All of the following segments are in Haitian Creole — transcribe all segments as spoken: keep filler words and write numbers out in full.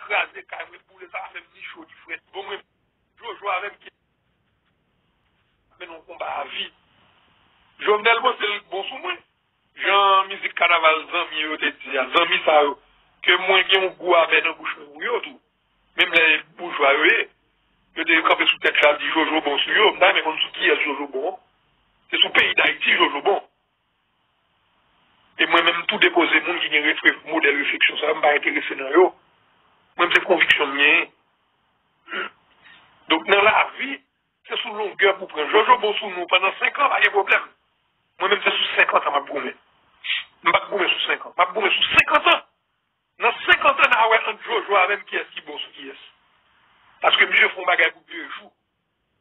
kraze kay mwen, boule, sa pa fè m ni cho ni frèt. Bon, mwen, Jojo avè m ki mennen yon konba a vi. Jovenel panse l bon sou mwen. Jan mizik kanaval zanmi yo te di a, zanmi sa yo, ke mwen gen yon gou amè nan bouch mwen pou yo tou. Menm lè boujwa yo ye, yo te kanpe sou tèt la, di Jojo bon sou yo. M ta renmen konn sou kiyès Jojo bon. Se sou peyi Dayiti Jojo bon. E mwen menm tou depoze moun ki gen refle-, modèl refleksyon sa yo, m pa enterese nan yo. Mwen menm se konviksyon m genyen. Donk nan lavi, se sou longè pou pran. Jojo bon sou nou pandan senk an, pa gen pwoblèm. Mwen menm se sou senkant an m ap goumen. M p ap goumen sou senk an. M ap goumen sou senkant an. Nan senkant an, n a wè ant Jojo avè m kiyès ki bon sou kiyès. Paske misye fè yon bagay pou de jou.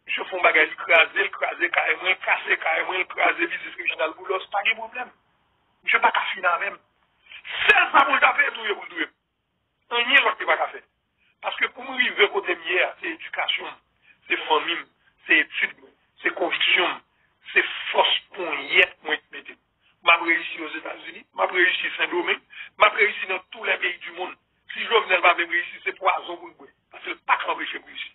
Misye fè yon bagay, li kraze, li kraze kay mwen, li kase kay mwen, li kraze biznis Reginald Boulos, pa gen pwoblèm. Misye pa ka fin avè m. Sèl sa pou l ta fè, touye pou l touye m. Anyen lòt li pa ka fè. Paske pou m rive kote m ye a, se edikasyon m, se fanmi m, se etid mwen, se konviksyon m, se fòs ponyèt mwen ki mete m. M ap reyisi Ozetazini, m ap reyisi Sendomeng, m ap reyisi nan tou lè peyi di monn. Si Jovenel pa vle m reyisi, se pwazon pou l bwè. Paske l pa ka anpeche m reyisi.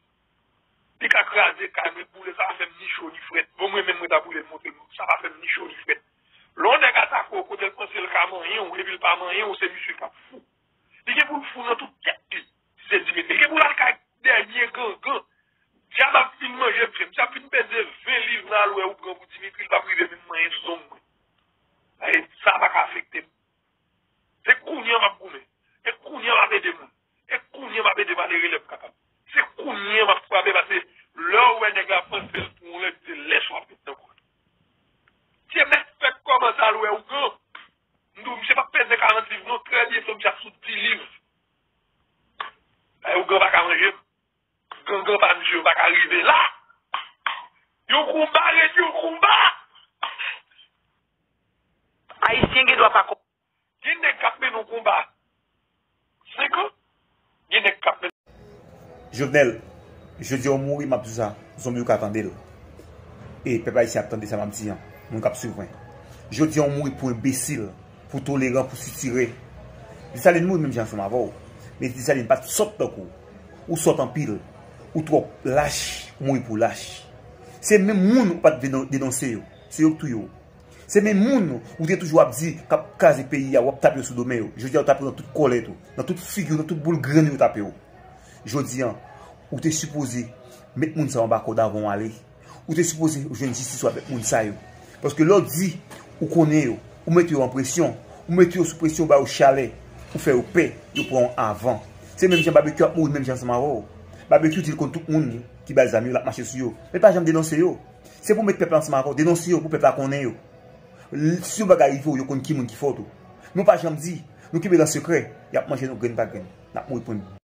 Li ka kraze kay mwen, boule, sa pa fè m ni cho ni frèt. Bon, mwen menm mwen ta boule l montre l, sa pa fè m ni cho ni frèt. Lè yon nèg atake w kote l panse l ka manyen w, epi l pa manyen w, se misye k ap fou. Li gen pou l fou nan tout tèt li, si se Dimitri. Li gen pou l al kay dènye gangan. Dyab ap fin manje pye m, dyab fin peze ven liv nan al wè ougan pou Dimitri, li p ap rive menm manyen sou zong mwen. Ay, sa pa ka afekte m. Se kounye a m ap goumen. E kounye a m ap ede moun. E kounye a m ap ede malere lè m kapab. Se kounye a m ap frape, paske lè w wè nèg la panse l pou yon lè, se lè sa w ap met nan kò l. Tye mèt fèk kòmanse al wè ougan. M di w, misye p ap peze karant liv non, trè byento misye ap sou dis liv. Ay, ougan pa ka manje m. Gangan pa misye yo pa ka rive la. Yon konba ret yon konba. Ayisyen gen dwa pa konn. Gen nèg k ap mennen yon konba senk an. Gen nèg k ap mennen. Jovenel, jodi a w mouri, m ap di w sa, zonbi yo ka tande l. E pèp ayisyen ap tande sa m ap di an, moun k ap swiv mwen. Jodi a w mouri pou enbesil, pou toleran, pou sitire. Desalin mouri menm jan ansanm avè w. Men Desalin pa t sòt tankou w. Ou sòt anpil. Ou twò lach, ou mouri pou lach. Se menm moun ou pa t denon-, denonse yo. Se yo k touye w. Se menm moun ou te toujou ap di k ap kraze peyi a, w ap tape yo sou do men yo. Jodi a, ou tape yo nan tout kòlèt ou, nan tout figi w, nan tout boul grenn ou, yo tape w. Jodi a, ou te sipoze met moun sa yo anba kòd avan w ale. Ou te sipoze jwenn jistis ou avèk moun sa yo. Paske lè w di ou konnen yo, ou mete yo an presyon, ou mete yo sou presyon, ou ba yo chalè, ou fè yo pè, yo pran w avan. Se menm jan Babekyou ap mouri menm jan ansanm avè w. Babekyou di l konn tout moun ki bay zam yo, l ap mache sou yo. Men l pa janm denonse yo. Se pou met pèp la ansanm avè w, denonse yo pou pèp la konnen yo. L-, si yon bagay rive w, yo konn ki moun ki fè w tou. Nou pa janm di, nou kenbe l an sekrè, y ap manje nou grenn pa grenn. N ap mouri pou n